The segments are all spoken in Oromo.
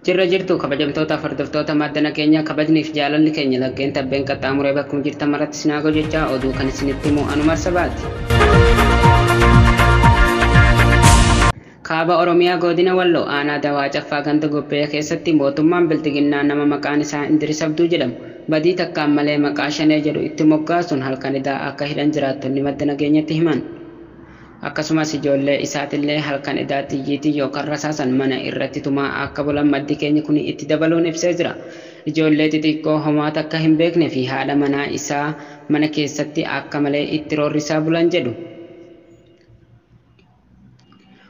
Jirra jirtu kabajamtoota hordoftoota madda nageenyaa kabajniif jaalalli keenya laggeen tabbeen qaxxaamuree bakkuma jirtan maratti isin haa jechaa oduu kan isinitti himu Anumar Sabaati. Kaaba Oromiyaa godina Walloo aanaa Dawaa Caffaa ganda Gobbee keessatti mootummaan Bilxiginnaa nama maqaan isaa Indiris Abduu jedhamu badii takkaan malee maqaa Shanee jedhu itti moggaasuun halkan idaa akka hidhan jiraattonni madda nageenyatti himan. Akkasumas ijoollee isaatillee halkan idaa xiyyiitii yookaan rasaasan mana irratti tumaa akka bulan maddi keenya kun itti dabaluun ibsee jira. Ijoollee xixiqqoo homaa takka hin beekne fi haadha manaa isaa mana keessatti akka malee itti roorrisaa bulan jedhu.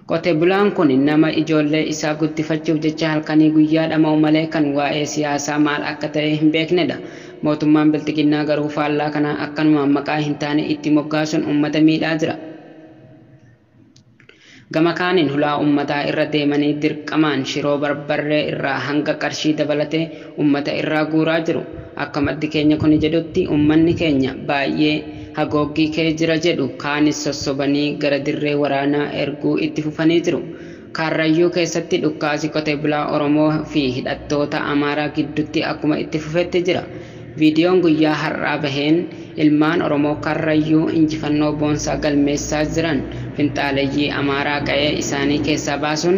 Qotee bulaan kun nama ijoollee isaa guddifachuuf jecha halkanii guyyaa dhama'u malee kan waa'ee siyaasaa maal akka ta'e hin beeknedha. Mootummaan Bilxiginnaa garuu faallaa kanaa akkanumaan maqaa hin taane itti moggaasuun uummata miidhaa jira. Gama kaaniin hulaa uummataa irra deemanii dirqamaan shiroo barbarree irraa hanga qarshii dabalatee uummata irraa guuraa jiru. Akka maddi keenya kun jedhutti uummanni keenya baay'ee haguuggii kee jira jedhu kaanis sossobanii gara dirree waraanaa erguu itti fufanii jiru. Kaarrayyuu keessatti dhukkaasi qotee bulaa Oromoo fi hidhattoota Amaaraa gidduutti akkuma itti fufetti jira. Viidiyoon guyyaa har'aa baheen ilmaan Oromoo Karrayyuu injifannoo boonsaa galmeessaa jiran finxaaleyyii Amaaraa qa'ee isaanii keessaa baasuun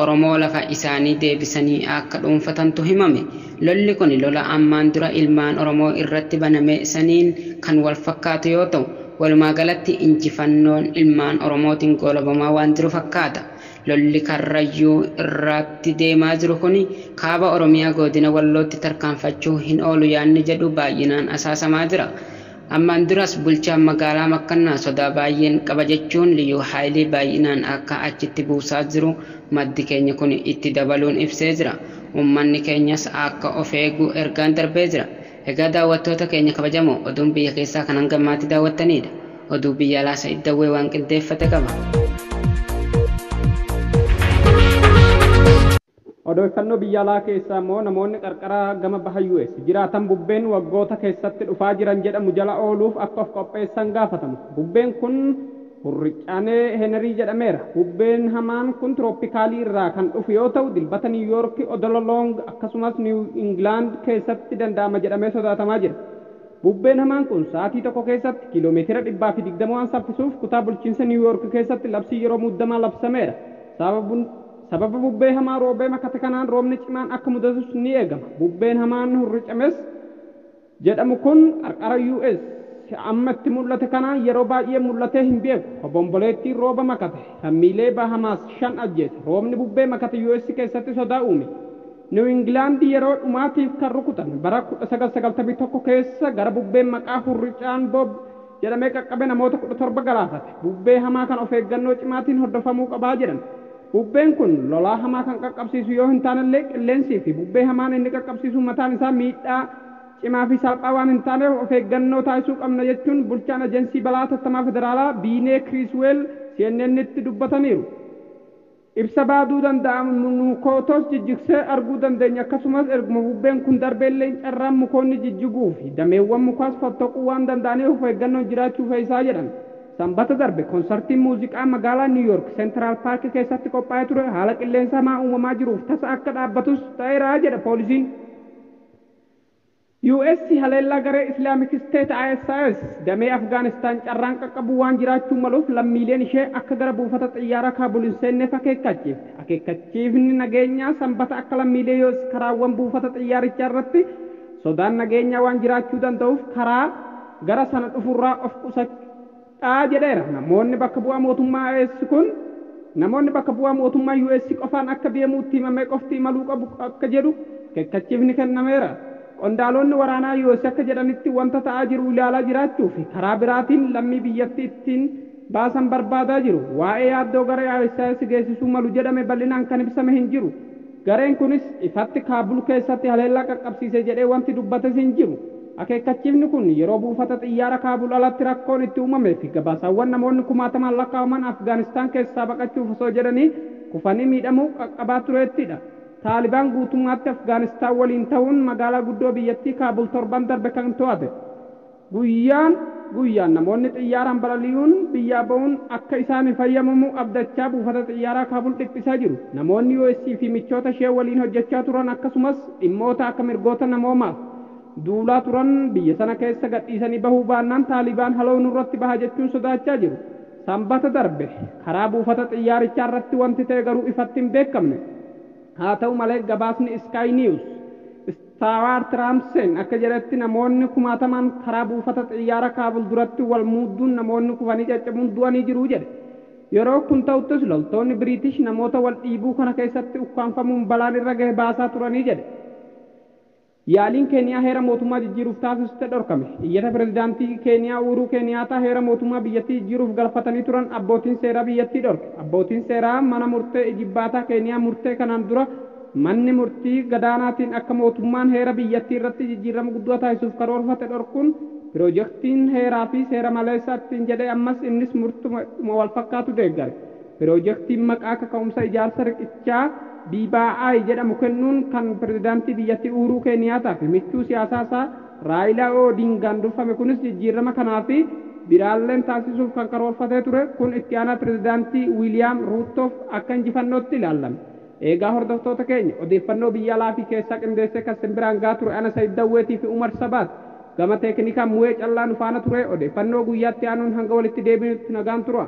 Oromoo lafa isaanii deebisanii akka dhuunfatantu himame. Lolli kun lola ammaan dura ilmaan Oromoo irratti baname saniin kan wal fakkaatu yoo ta'u, walumaa galatti injifannoon ilmaan Oromootiin goolabamaa waan jiru fakkaata. Lolli Karrayyuu irratti deemaa jiru kun kaaba Oromiyaa godina Wallootti tarkaanfachuu hin oolu yaadni jedhu baay'inaan asaasamaa jira. Ammaan duras bulchaan magaalaa Makkannaa sodaa baay'een qaba jechuun liyyuu haayilii baay'inaan akka achitti buusaa jiru maddi keenya kun itti dabaluun ibsee jira. Uummanni keenyas akka of eegu ergaan darbee jira. Egaa daawwattoota keenya kabajamoo oduun biyya keessaa kan hanga ammaatti daawwattanidha. Oduu biyya alaa Sa'id Dawwee waan qindeeffate qaba. Odeeffannoo biyya alaa keessaa immoo namoonni qarqara gama baha US jiraatan bubbeen waggoota keessatti dhufaa jiran jedhamu jala ooluuf akka of qopheessan gaafatamu. Bubbeen kun Hurricaanee Henerii jedhameera. Bubbeen hamaan kun tirooppikaalii irraa kan dhufu yoo ta'u dilbata Niw Yoork, Odola Loong akkasumas Niw Ingilaand keessatti danda'ama jedhamee sodaatamaa jira. Bubbeen hamaan kun sa'aatii tokko keessatti kiiloomeetira 120 waan saffisuuf kutaa bulchiinsa Niw Yoork keessatti labsii yeroo muddamaa labsameera. Sababa bubbee hamaa roobee makate kanaan roobni cimaan akka mudatus ni eegama. Bubbeen hamaan hurricames jedhamu kun qarqara US ammatti mul'ate kanaan yeroo baay'ee mul'atee hin beeku. Obomboleettiin rooba makate lammiilee Bahamaas 5 ajjeese. Roobni bubbee makate US keessatti sodaa uume. Niw Ingilaand yeroo dhumaatiif kan rukutan bara 1991 keessa gara bubbeen maqaa hurricaan Bob jedhamee qaqqabe namoota 17 galaafate. Bubbee hamaa kan of eeggannoo cimaatiin hordofamuu qabaa jedhan. Bubbeen kun lolaa hamaa kan qaqqabsiisu yoo hin taanellee qilleensii fi bubbee hamaan inni qaqqabsiisu mataan isaa miidhaa cimaa fi salphaa waan hin taaneef of eeggannoo taasisuu qabna jechuun bulchaan ejensii balaa hatattamaa federaalaa Biinee Kiriisweel CNN'tti dubbataniiru. Ibsa baaduu danda'amu mukootos jijjigsee arguu dandeenya akkasumas erguma bubbeen kun darbeellee carraan mukoonni jijjiguu fi dameewwan mukaas fottoquu waan danda'aniif of eeggannoon jiraachuu fe'isaa jedhan. Sanbata darbe konsartiin muuziqaa magaalaa Niw Yoork Seentiraal Paark keessatti qophaa'ee ture haala qilleensa hamaa uumamaa jiruuf tasa akka dhaabbatus ta'eera jedha poolisiin. US haleellaa garee Islaamik State ISIS damee Afgaanistaan carraan qaqqabu waan jiraachuu maluuf lammiileen ishee akka gara buufata xiyyaaraa Kaabul hin seenneef akeekkachiifte. Akeekkachiifni nageenyaa sanbata akka lammiilee US karaawwan buufata xiyyaarichaa irratti sodaan nageenyaa waan jiraachuu danda'uuf karaa gara sana dhufurraa of qusachaa jedheera. Namoonni bakka bu'aa mootummaa IS kun namoonni bakka bu'aa mootummaa US qofaan akka deemuutti himamee qofti imaluu qabu akka jedhu akeekkachiifni kennameera. Qondaalonni waraanaa US akka jedhanitti wanta ta'aa jiru ilaalaa jiraachuu fi karaa biraatiin lammii biyyattii ittiin baasan barbaadaa jiru. Waa'ee yaaddoo garee ISIS geessisuu malu jedhame bal'inaan kan ibsame hin jiru. Gareen kunis ifatti Kaabul keessatti haleellaa qaqqabsiise jedhee wanti dubbates hin jiru. Akeekkachiifni kun yeroo buufata xiyyaara Kaabul alatti rakkoon itti uumamee fi gabaasaawwan namoonni kumaatamaan lakkaa'aman Afgaanistaan keessaa baqachuuf osoo jedhanii kufanii miidhamuu qaqqabaa tureettidha. Taalibaan guutummaatti Afgaanistaan waliin ta'uun magaalaa guddoo biyyattii Kaabul torban darbe kan to'ate. Guyyaan Guyyaan namoonni xiyyaaraan balali'uun biyyaa ba'uun akka isaaniif fayyamamu abdachaa buufata xiyyaaraa Kaabul dhiphisaa jiru. Namoonni US fi michoota ishee waliin hojjechaa turan, akkasumas dhimmoota akka mirgoota namoomaaf duulaa turan, biyya sana keessa gadhiisanii bahuu baannaan Taalibaan haloo nurratti baha jechuun sodaachaa jiru. Sanbata darbe karaa buufata xiyyaarichaa irratti wanti ta'e garuu ifatti hin beekamne. Haa ta'u malee, gabaasni Sky News Istawaart Raamseen akka jedhetti, namoonni kumaatamaan karaa buufata xiyyaara Kaabul duratti wal muudduun namoonni kufanii caccabuun du'anii jiru jedhe. Yeroo kun ta'uttis loltoonni Biriitish namoota wal dhiibuu kana keessatti ukkaanfamuun balaan irra gahe baasaa turanii jedhe. Yaaliin Keeniyaa heera mootummaa jijjiiruuf taasiste dhorkame. Iyyata pirezidaantii Keeniyaa Uhuruu Keeniyaataa heera mootummaa biyyattii jijjiiruuf galfatanii turan abbootiin seeraa biyyattii dhorke. Abbootiin seeraa mana murtee ijibbaataa Keeniyaa murtee kanaan dura manni murtii gadaanaatiin akka mootummaan heera biyyattii irratti jijjiirama guddaa taasisuuf karoorfate dhorkuun piroojeektiin heeraa fi seera maleessa ittiin jedhee, ammas innis murtuma wal fakkaatu deeggare. Piroojeektiin maqaa kaka'umsa ijaarsa riqichaa BBI jedhamu kennuun kan pirezidaantii biyyattii Uhuruu Keeniyaataa fi michuu siyaasaa isaa Raayilaa Oodingaan durfame kunis jijjiirama kanaa fi biraalleen taasisuuf kan karoorfatee ture kun itti aanaa pirezidaantii Wiiliyaam Ruuttoof akka injifannootti ilaalame. Eegaa hordoftoota keenya, odeeffannoo biyya alaa fi keessaa qindeessee kan simbiraan gaa ture ana Sayid Dawweetii fi Umar Sabaat, gama teeknikaan Mu'ee Callaa nu faana ture. Odeeffannoo guyyaatti aanuun hanga walitti deebinutti nagaan tura.